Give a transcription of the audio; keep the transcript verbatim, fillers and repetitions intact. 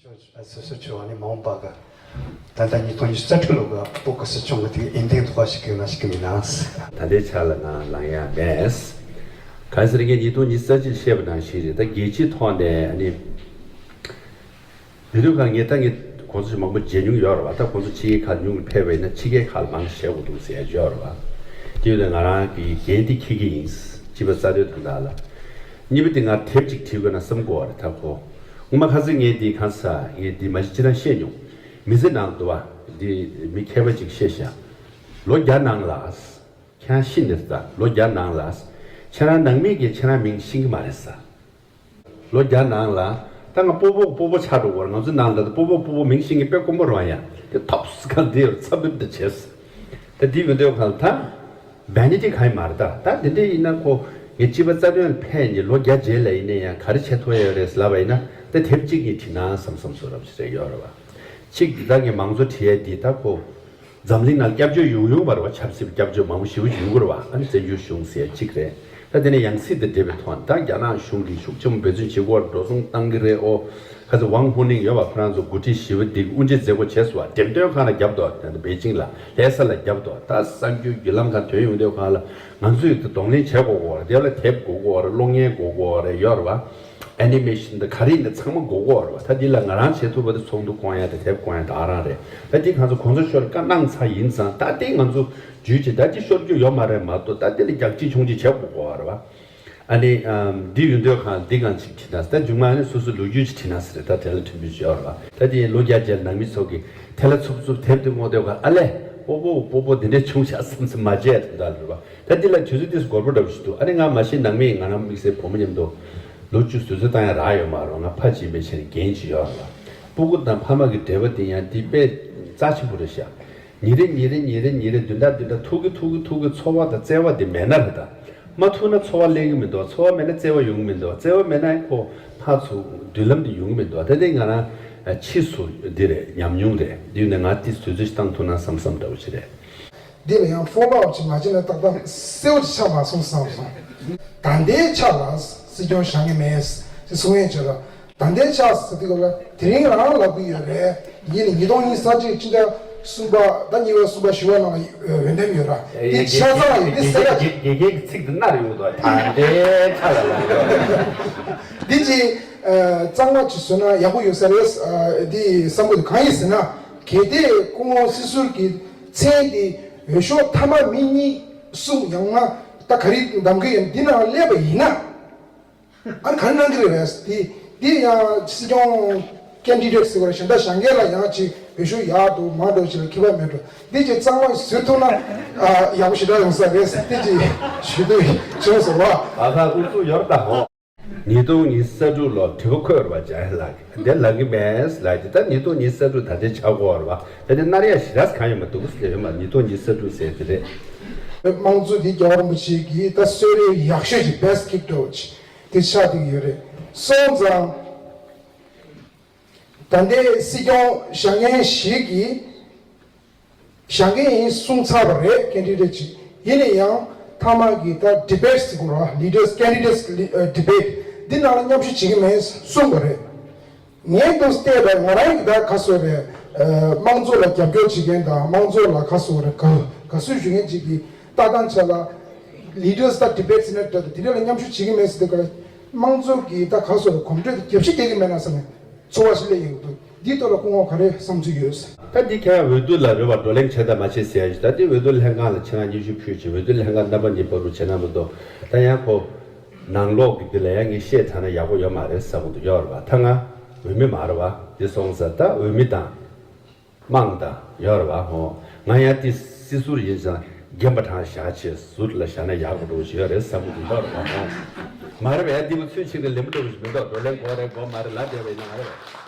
སོ་སོ་ཆོས་ནི་མ་འོངས་པ་གི་ད་ལྟ་ཉིས་སྟོང་ཉི་ཤུ་རྩ་དྲུག་ལོ་གི་བོད་ཀྱི་སྲིད་སྐྱོང་གི་དེ་གི་འོས་འདེམས་ཐོག་ཞིག་གི་ན་ཞིག་གི་མི་ན། ད་ལྟའི་ཆ་ལ་ང་ལངས་ཡ་མེད། གང་ཟེར་ངས་ཉིས་སྟོང་ཉི་ཤུ་རྩ་གཅིག་བཤད་པ་ནང་བཞིན་རེད། ད་རྒྱལ་སྤྱིའི་ཐོག་ནས་ཨ་ནི་མི་འདུག་ག་ངས་ད་ངས་གོང་ས་མང་པོ་མཇལ་མྱོང་ཡོད་རེད་བ། ད་གོང་ས་ཕྱི་རྒྱལ་ཁག་ཉུང་ཕེབས་པ་ཡིན་ན་ཕྱི་རྒྱལ་ཁག་ལ་མང་ཞིག་བཞེས་དགོས་འདུག་ཟེར་ཡ་ཡོད་རེད་བ། དེ་ཡོད་ན་ང་རང་གི་འགན་དེ་འཁྱེར་གྱི་ཡིན། སྤྱི་པ་རྩ་དོན་དོན་དག་ལ། གཉིས་པ་དེ་ང་དེབ་ཅིག་བྲིས་དགོས་ན་བསམ་དགོས་བ་རེད། ད་ཁོ་སྔོན་མ་ཁ་སང་ངས་འདི་གང་ས་ངས་འདི་མ་གཞི་ཅི་རང་བཤད་མྱོང་། མི་ཚེ་ནང་དུ་བ་འདི་མི་མཁས་པ་ཅིག་བཤད་ཤག་ལོ་བརྒྱ་ནང་ལ། ཁྱེད་རང་ཤི་ནས་ད་ལོ་བརྒྱ་ནང་ལ། ཁྱེད་རང་ནང་མི་གིས་ཁྱེད་རང་མིང་ཤེས་ཀྱི་མ་རེད་ས། ལོ་བརྒྱ་ནང་ལ། ད་ང་སྤོ་བོ་སྤོ་བོ་ཆགས་འགྲོ་གི་རེད། ང་ཚོ་ནང་ལ་ད་སྤོ་བོ་སྤོ་བོ་མིང་ཤེས་མཁན་དཔེ་དཀོན་པོ་རང་ཡ། དེ་ཐོབ་སི་གང་དེ་ཚབ་བུད་དུ་བྱས། ད་འདི་ཡོད་འདོད་གང་ད། བན་ནི་ཏི་གང་ཡིན་མ་རེད་ད། ད་འདི་འདྲ་ཡིན་ན་ཁོ། ངས་སྤྱི་པ་རྩ་དོན་ལ་ཕན་ནས་ལོ་བརྒྱ་རྗེས་ལ་ཡིན་ན་ཡང་ག་རེ་བྱེད་ཐུབ་ཡ་ཡོད་རེད་ལབ་པ་ཡིན་ན། ད་དེབ་གཅིག་གཉིས་བྲིས་ན་བསམ་བསམ་བཟོ་རབས་ཞིག་རེད་ཡོད་རེད་བ། གཅིག་འདི་ད་ངས་མང་གཙོ་བྲིས་ཡ་འདི་ད་ཁོ། འཛམ་གླིང་ནང་སྐྱབས་བཅོལ་ཡོང་ཡོང་བ་རེད་བ། ཆབ་སྲིད་སྐྱབས་བཅོལ་མང་པོ་ཞེ་པོ་ཡོང་གི་རེད་བ། ཨ་ནི་བཙན་བྱོལ་གཞུང་ཟེར་གཅིག་རེད། ད་དེ་ནས་ཡང་སྲིད་དང་འབྲེལ་བའི་ཐོག་ནས་ད་རྒྱ་ནག་གཞུང་གིས་ཤུགས་ཆེན་པོ་འབད་བརྩོན་བྱེད་དགོས་རེད། འགྲོ་སོང་བཏང་གི་རེད། ཨོ། ཁ་ཚ་ཝང་ཧུ་ནིང་ཡོད་བ། ཁོ་རང་ཚོ་འགོ་ཁྲིད་ཞི་བ་འདི་གི་དབུ་འབྱེད་མཛད་སྒོ་བྱས་སོང་བ། འགྲེམས་སྟོན་ཁང་ལ་རྒྱབ་དོ། ད་ལྟ་པེ་ཅིང་ལ་ལྷ་ས་ལ་རྒྱབ་དོ། ད་གསར་འགྱུར་བརྒྱུད་ལམ་ཁག་ཐོན་ཡོང་དུས་གང་ལ་ང་ཚོས་ད་གདོང་ལེན་བྱེད་དགོས་གོ་རེད། དེ་ལ་དེབ་དགོས་གོ་རེད། གློག་བརྙན་དགོས་གོ་རེད་ཡོད་རེད་བ། ཨེ་ནི་མེ་ཤིན་དང་ག་རེ་ཡིན་ན་ཚང་མ་དགོས་གོ་རེད་བ། ད་འདི་ལ་ང་རང་བྱེད་ཐུབ་པ་དེ་ཚོགས་འདུ་སྐོང་ཡ་དང་དེབ་སྐོང་ཡ་དེ་ཨ་རང་རེད། ད་འདི་ང་ཚོ་གོང་ས་མཆོག་བཀའ་གནང་ཚར་ཡིན་ཙང་ད་འདི་ང་ཚོ་བརྒྱུད་ཅིག་ད་འདི་ཤོར་རྒྱུ་ཡོད་མ་རེད་མ་གཏོགས་ད་འདི་ལ་རྒྱག་ཅི་ཆུང་ཅི་བྱེད་དགོས་གོ་རེད་བ། ཨ་ནི་ཨམ། འདི་ཡོད་འདོད་གང་འདི་གང་ཅིག་བྲིས་ན་ད་མཇུག་མ་ནི་སོ་སོ་ལོ་རྒྱུས་ཅིག་བྲིས་ན་ཟེར། ད་དེ་ལ་མཐུན་པའི་བརྗོད་ར། ད་དེ་ལོ་བརྒྱ་རྗེས་ནང་མི་ཚོ་གི་དེ་ལ་ཚུབ་ཚུབ་དེབ་དེ་ངོ་འདོད་ག་ཨ་ལས་སྤོ་བོ་སྤོ་བོ་འདི་འདྲའི་ཆུང་ཤག་བསམ་བསམ་མ་བྱས་དེ་འདྲ་རེད་བ། ད་འདི་ལ་དུས་ཚོད་ཏིས་འགོར་པོ་འདྲ་པོ་ཞིག་འདུག་ཨ་ནི་ང་མ་གཞི་ནང་མི་ང་རང་དམིགས་བསལ་བུ་མོ་མཉམ་དུ་ལོ་བཅུ་ཟུར་ཟུར་བཏང་ཡ་རག་ཡོད་མ་རེད། ང་ཕ་གཅིག་མེད་ཆེ་ནས་རྒན་ཅིག་ཡོད་ར། སྤུ་གུ་དང་ཕ་མ་གི་འབྲེལ་བ་དེ་ཡང་འདི་དཔེ་རྩ་ཆེན་པོ་རེད་ཤག་ཉིན་རེ་ཉིན་རེ་ཉིན་རེ་ཉིན་རེ་བདུན་ཕྲག་བདུན་ཕྲག་ཐུག་གི་ཐུག་གི་ཐུག་གི་འཚོ་བ་དང་བརྩེ་བ་དེ་མེད་ན་རེད་ད། མ་ཐུག་ན་འཚོ་བ་སླེབས་ཀྱི་མི་འདུག་འཚོ་བ་མེད་ན་བརྩེ་བ་ཡོང་གི་མི་འདུག་བརྩེ་བ་མེད་ན་ཁོ་ཕར་ཚུར་མདུན་ལམ་དེ་ཡོང་གི་མི་འདུག་ད་དེ་ང་རང་ཕྱིས་སུ་འདི་རེད་ཉམས་མྱོང་རེད། འདི་ནས་ང་ཏིས་དུས་ཚོད་ཞིག་བཏང་ཐུབ་ན་བསམ་བསམ་འདྲ་བོ་ཞིག་རེད། འདི་ལ་ཡང་ཕོ་ལོ་ཨབ་ཅིག་མ་བྱས་ན་ཏག་ཏག་གསལ་བོ་ཅིག་ཆགས་མ་སོང་བསམ་སོང་། ད་ལྟའི་ཆ་ལ་སྲིད་སྐྱོང་བཞེངས་ཀྱི་མེད་ཅེས་གསུང་ཡས་བྱས་ལ། ད་ལྟའི་ཆ་ཟེར་དུས་སྐབས་ལ་དེ་རིང་རང་ལབ་ཀྱི་ཡོད་རེད། ཡིན་ནི་ཉིས་སྟོང་ཉི་ཤུ་རྩ་གཅིག་ཕྱི་ཟླ་གསུམ་པ་ད་གཉིས་པ་གསུམ་པ་བཞི་པ་ནང་ལ་འོས་འདེམས་ཡོད་ར། འདི་ཆ་ཚང་ཡིན་འདི་གསལ་ཁ་དགེ་རྒན་གྱི་ཚིག་འདི་ནར་ཡོང་དོ། ད་ལྟའི་ཆ་ལ་ལབ་ཡོད་རེད། འདི་ཅི་གཙང་མ་ཅིག་བཟོས་ན་ཡག་པོ་ཡོད་ས་རེད། འདི་བསམ་བློ་གང་ཡིན་ཟེར་ན་གལ་ཏེ་སྐུ་ངོ་སྲིད་ཟུར་གྱི་མཚན་འདི་འོས་ཤོག་མཐའ་མ་མི་གཉིས་གསུམ་ཡང་ན་ད་ག་རེ་འདེམས་ཀྱི་ཡོད་འདི་ནང་སླེབས་པ་ཡིན་ན། ཨ་ནི་ག་རེ་གནང་གི་རེད་རེད། དེ་དེ་ཡང་སྲིད་སྐྱོང་ཀེན་ཌི་ཌེ་ཊི་ཟེར་བ་རེད། གཞན་དག་གཞན་སྒེར་ལ་ཡང་ཅིག་འོས་ཤོག་ཡག་འདུག་མང་འདུག་ཅིག་ལ་ཁྱད་པར་མེད་འགྲོ། འདི་ཅིག་གཙང་མ་བཟོས་ཐུབ་ན་ཨ་ཡག་པོ་ཞེ་དྲག་ཡོང་ས་རེད་ཟེར་དེ་ཅིག་ཞུ་འདོད་བྱུང་སོང་བ། ཨ་ཁ་ཨུ་ཚུགས་ཡོད་ད་ཧོ། ཉིས་སྟོང་ཉི་ཤུ་རྩ་དྲུག་ལོ་དྲི་བ་འཁོད་ར་བ་ཇ་ཧེ་ལགས་འདི་ལབ་གི་མེད་ལབ་ཀྱི། ད་ཉིས་སྟོང་ཉི་ཤུ་རྩ་དྲུག་ད་ལྟའི་ཆག་སྒོ་ར་བ་ད་ལྟའི་ནར་ཡ་ཞེ་དྲག་གང་ཡོད་མ་འདུག་ཟེར་ཡོད་མ། ཉིས་སྟོང་ཉི་ཤུ་རྩ་དྲུག་ཟེར་གི་རེད། དམངས་གཙོ་འདི་རྒྱལ་བ་རིན་པོ་ཆེ་གིས་ད་གསོལ་རས་ཡག་ཤོས་ཀྱི་བེ་སི་ཊི་གིབ་ཊི་འདྲ་བོ་ཅིག་དེ་ཆགས་བསྡད་ཀྱི་ཡོད་རེད། སོང་ཙང་ད་ལྟའི་སྲིད་སྐྱོང་བཞེངས་མཁན་ཞིག་གིས་བཞེངས་མཁན་ཡིན་གསུངས་ཚར་བ་རེད། ཀེན་ཌི་ཌེ་ཊི་ཅིག་ཡིན་ན་ཡང་མཐའ་མ་གི་ད་ཌི་བེ་ཊི་ཟེར་དགོས་ར། ལི་ཌར་སི་ཀེན་ཌི་ཌེ་ཊི་སི་ལི་ཨ་ཌི་བེ་ཊི་འདི་ནང་ལ་མཉམ་ཞུགས་བྱེད་ཀྱི་མེད་གསུངས་པ་རེད། ངས་འདུག་བལྟས་པ་ང་རང་གི་ད་ག་སོ་རེད། ཨ་དམངས་གཙོ་ལ་རྒྱབ་སྐྱོར་བྱེད་མཁན་དང་དམངས་གཙོ་ལ་ག་སོ་རེད། ག་ག་སུ་ཞུ་མཁན་ཅིག་གིས་ལྟ་སྟངས་ཆ་ལ་ལི་ཌར་སི་ད་ཌི་བེ་ཊི་ཟེར་ན་འདྲ་འདུག་དེ་འདྲ་ལ་མཉམ་ཞུགས་བྱེད་ཀྱི་མེད་ཟེར་དུས་ཀ་དམངས་གཙོ་གི་ད་ག་སོ་རེད། གོམ་བགྲོད་དེ་རྒྱབ་ཤིག་རྒྱག་གི་མེད་ན་བསམ་ནས་ཚོར་བ་ཞིག་སླེབས་ཡོང་གི་འདུག་འདིའི་ཐོག་ལ་སྐུ་ངོ་ག་རེ་བསམ་ཚུལ་ཡོད། ད་འདི་ཁྱེད་རང་འོས་བསྡུ་ལ་རེ་བ་བགྲོ་གླེང་བྱེད་དང་མ་བྱེད་ཟེར་ཡ་ཞིག་ད་འདི་འོས་བསྡུ་ལྷན་ཁང་ལ་ཁྱེད་རང་སྙན་ཞུ་ཕུལ་ཅིག་འོས་བསྡུ་ལྷན་ཁང་རྣམ་པ་གཉིས་བར་དུ་བྱེད་ན་མི་འདུག་ད་ཡང་ཁོ་ནང་ལོགས་ཀྱི་འདི་ལ་ཡང་ངས་བཤད་དྲགས་ན་ཡག་པོ་ཡོད་མ་རེད་བསམ་གི་འདུག་ཡོད་རེད་བ། ད་ང་འོས་མི་མ་རེད་བ། འདི་སོང་ཙང་ད་འོས་མི་དང་དམངས་དང་ཡོད་རེད་བ། ཧོ། ང་ཡང་འདི་སྲིད་ཟུར་ཡིན་ཙང་རྒན་པ་གྲངས་བཞག་བྱས་ཟུར་ལ་བཞག་ན་ཡག་པོ་འདུག་ཡོད་རེད་བསམ་གི་འདུག་ཡོད་རེད་བ། ཧོ། མ་རེད་བ། ཡང་འདི་གི་ཚུལ་ཆིག་རེ་ལེན་པ་འདྲ་བོ་ཞིག་མི་འདུག་བགྲོ་གླེང་དགོས་རེད་དགོས་མ་རེད་ལབ་བསྡད་པ་ཡིན་ན་མ་རེད་བ།